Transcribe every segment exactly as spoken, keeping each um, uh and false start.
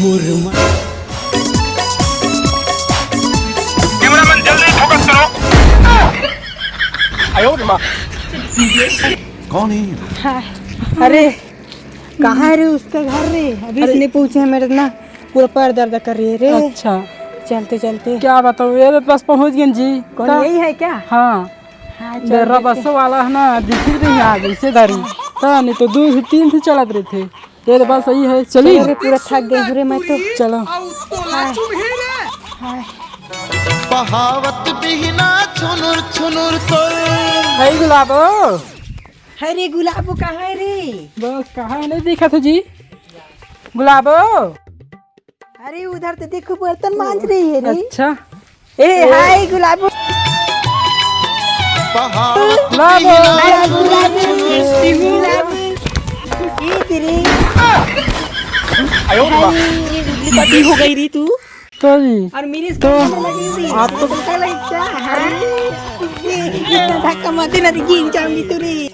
Cameraman, जल्दी focus करो। कौन है ये लोग? हाँ। अरे, कहाँ है रे उसका घर रे? अभी अरे। इसने पूछे हैं मेरे ना, पूरा पैर दर्द कर रही है रे। अच्छा। चलते चलते। क्या बताऊँ, ये तो बस पहुँच गए जी। कौन, का? यही है क्या? हाँ। हाँ, चल बेर्रा देखते। बसो वाला है ना, दिखी नहीं आज ऐसे धरी। हाँ, नहीं तो दो से तीन से चलत रहे थे। ये तो बात सही है, चली। अरे, पूरा थक गई हूँ रे मैं तो। चलो। हाय। हाय। बहावत बिहना छुनुर छुनुर तो। हे गुलाबो। अरे गुलाबो, कहाँ है रे? बस, कहाँ नहीं दिखा था जी गुलाबो। अरे, उधर तो देखो, बर्तन मांज रही है रे। अच्छा। ए, हाय गुलाबो। बहावत गुलाबो। बिहना हाय गुलाबो। गुलाबो। ये तेरे। आयो रे माँ। हाय, ये गुदली पटी हो गई री तू। तो जी। और मेरे तो स्कूल में लगी हुई। आप तो पता लग क्या? हाय। ये इतना धक्का मत देना, गिर जाऊंगी तू रे।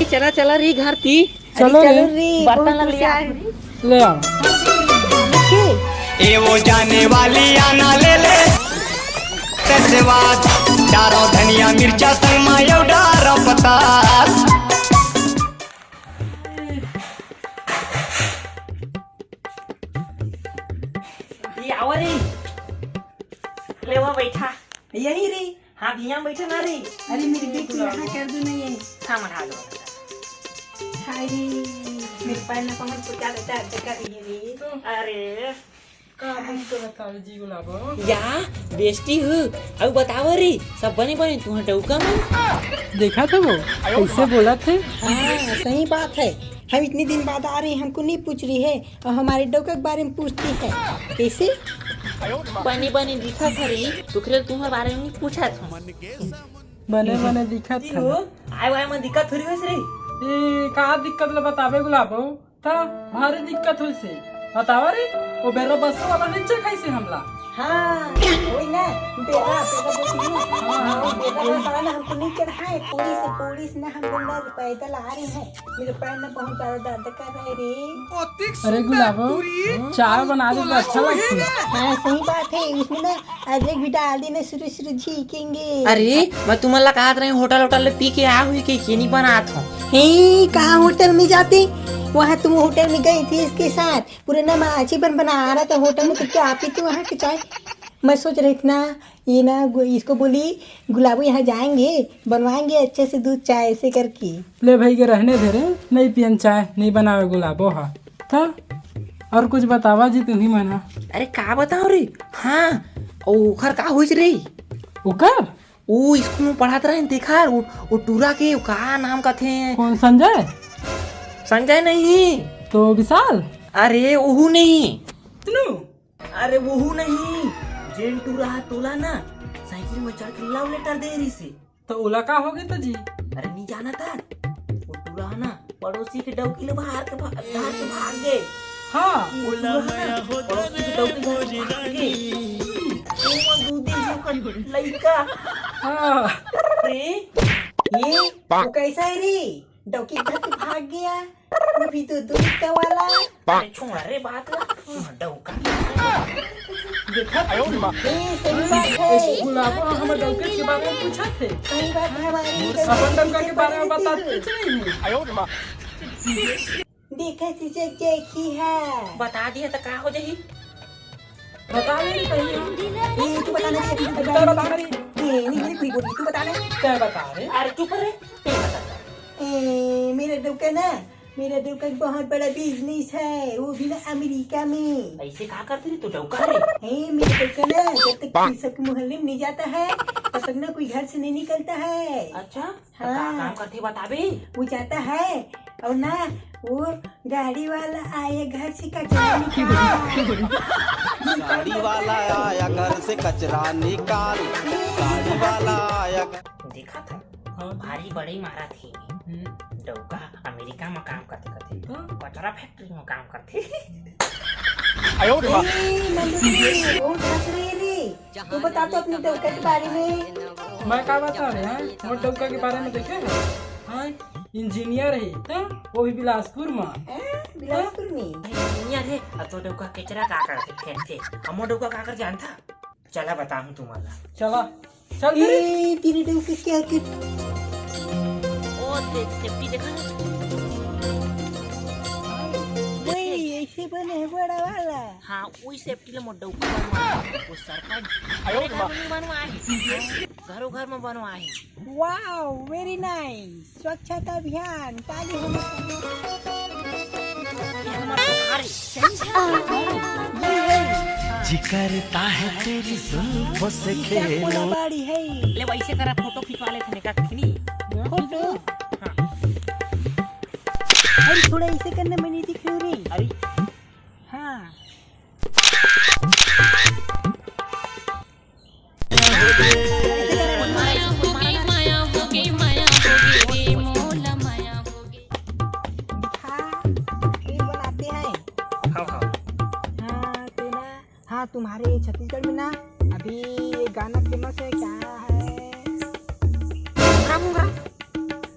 चला, चला रे घर ती। चलो अरे, चलो रे। रे, बर्तन बहुत ला लिया। खुश है। ले आओ। ए वो जाने वाली आना ले ले। तसेवाद डारो धनिया मिर्चा संग मा यो डारो पतास। ये आवा रे। ले वा बैठा। यही रे। हाँ, भैया बैठा ना रे। अरे मेरी बेटी यहाँ कर दो ना ये। हाँ, मना दो। हाय रे, मेरे पैर ना पकड़ को क्या देता है, धक्का दीजिए रे। अरे, का हम तो बतावे जी गुलाबो? या, बेइज्जती हो। अब बतावा रे, सब बने बने, तुम्हारा डौका मन। देखा था वो, कैसे बोला थे? हाँ, सही बात है। हम इतने दिन बाद आ रहे हैं, हमको नहीं पूछ रही है। और हमारे डौका के बारे में पूछती है। कैसे? बने बने दिखा था रे, तुखरे तुम्हारे बारे में नहीं पूछा था। बने बने दिखा था। आए वाए में दिक्कत हो रही है रे। ए, का दिक्कत ले बतावे गुलाबो? ता भारी दिक्कत होइसे। बतावा रे, वो बेर्रा बस्सो वाला नीचे खाइसे हमला। हाँ, वही ना, बेर्रा, बेर्रा बोलती है। हाँ, हाँ, वो बेर्रा बस्सो वाला ना हमको नहीं चढ़ाए, पूरी से, पूरी से ना हम लोग ना पैदल आ रहे हैं। मेरे पैर में बहुत ज्यादा दर्द कर रहा है रे। अरे गुलाबो, चाय बना दे तो अच्छा लगता है। हाँ, सही बात है, उसमें ना अदरक भी डाल देना, शुरू शुरू झीकेंगे। अरे, मैं तुमन ला कहत रहे होटल होटल ले पी के आ हुई के, के नहीं बनात हो। हे, कहाँ होटल में जाते? वहाँ तुम होटल में गई थी इसके साथ, पूरे नमाची बन बना रहा था होटल में, तो क्या आप ही तो वहाँ की चाय? मैं सोच रही थी ना, ये ना गु-, इसको बोली, गुलाबो यहाँ जाएंगे, बनवाएंगे अच्छे से दूध चाय ऐसे करके। ले भाई के रहने दे रे, नहीं पियन चाय, नहीं बनावे गुलाबो हा। था? और कुछ बतावा जी तुम्ही मन हा। अरे का बताओ रे? हाँ, ओखर का होइस रे? ओकर? ओ स्कूल में पढ़ात रहे, देखा, ओ, ओ टूरा के, ओ का नाम कथे? कौन, संजय? संजय नहीं। तो विशाल? अरे, ओहू नहीं। तनु? अरे, ओहू नहीं। जेन टूरा हा तोला ना, साइकिल में चढ़ के love letter दे रही से। तो ओला का हो गए तो जी? अरे, नहीं जाना था। वो टूरा हा ना, पड़ोसी के डौकी ले भार के भा-, धार के भाग गए। हाँ। वो टूरा हा ना, पड़ोसी के डौकी धार के भाग गए। वो दूधी जो कर लइका। हाँ। अरे, ये वो कैसा है रे? डौकी घर से भाग गया, वो भी तो दूध का वाला। अरे छोड़ रे बात ला, डौका। देखा? ए, सही बात है। गुलाबो हमर डौका के बारे में पूछत हे। सही बात है, हमारी अपन डौका के बारे में बताते नहीं। देखा तुझे देखी है। बता दिया तो का हो जाही? बता नहीं कहीं। ए, तू बता ना, तू बता ना। ए, नहीं, नहीं, कोई बोली, तू बता ना। क्या बता रे? अरे चुप रे, तू बता। ए, मेरा डौका ना, मेरा डौका एक बहुत बड़ा business है, वो भी ना अमेरिका में। ऐसे का करते रे तू डौका रे? ए, मेरा डौका ना, जब तक सबके मोहल्ले में नहीं जाता है, तब तक ना कोई घर से नहीं निकलता है। अच्छा? तो का हाँ। काम करथे बताबे? वो जाता है और ना, वो गाड़ी वाला आए घर से कचरा निकाल। गाड़ी वाला आया घर से कचरा निकाल। गाड़ी वाला आया। देखा था? हाँ। भारी बड़ई मारा थे। हम्म। डौका अमेरिका में काम करते करते हाँ। कचरा factory में काम करते। आयो रे बाप। ए, नंदनी, वो हंस रही है रे। तू बता तो अपने डौका के बारे में। मैं का बताओ रे, हाँ? मोर डौका के बारे में देखे ना? हाँ, engineer है, तो वो भी बिलासपुर में। हैं? बिलासपुर में। दुनिया रे, अब तो डौका केचरा का करथे, फेंकथे। अमो डौका का कर जानथा? चला बताहूँ तुमन ला। चला, चल रे। ए, तेरे डौका क्या कर ओ, देख, सेफ्टी देखा ना। वही, ऐसे बने है बड़ा वाला। हाँ, वही सेफ्टी ले मोर डौका बनवा। वो सरपंच। आयो मेरे घर में नहीं बनवा है। घरों घर में बनवा है। Wow, very nice। स्वच्छता अभियान, ताली हो। ये हमारा सरकार है। जी करता है तेरी जुल्फों से ये क्या खेलो। कोलाबाड़ी है? ले वैसे करा, फोटो खिंचवा लेथे, का खींचनी? फोटो? हाँ। अरे थोड़ा ऐसे करना, मैं नहीं दिख रही हूँ रे। अरे। हाँ। माया होगे, माया होगे, माया होगे रे मोला माया होगे। हाँ, ये बनाते हैं। हाँ, हाँ। हाँ, तो ना, हाँ, तुम्हारे छत्तीसगढ़ में ना अभी ये गाना फेमस है, क्या है? मुंगरा मुंगरा।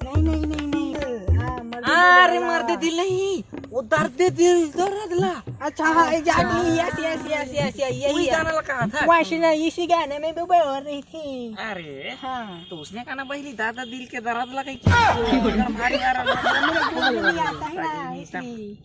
नहीं, नहीं, नहीं, नहीं। हाँ, मर्द अरे, दिल मर्द वाला। दिल नहीं, वो दर्द दिल, दर्द ला। अच्छा, हाँ, exactly, yes, yes, yes, yes, yes, यही वही है। गाना ला कहा था। वैसे ना, इसी गाने में भी बोल रही थी। अरे, हाँ। तो उसने कहा ना, पहली दादा दिल के दर्द ला कहीं क्या? भारी आ रहा है। मेरे बोलने नहीं आता है ना, अरे, नहीं, सब इसलिए।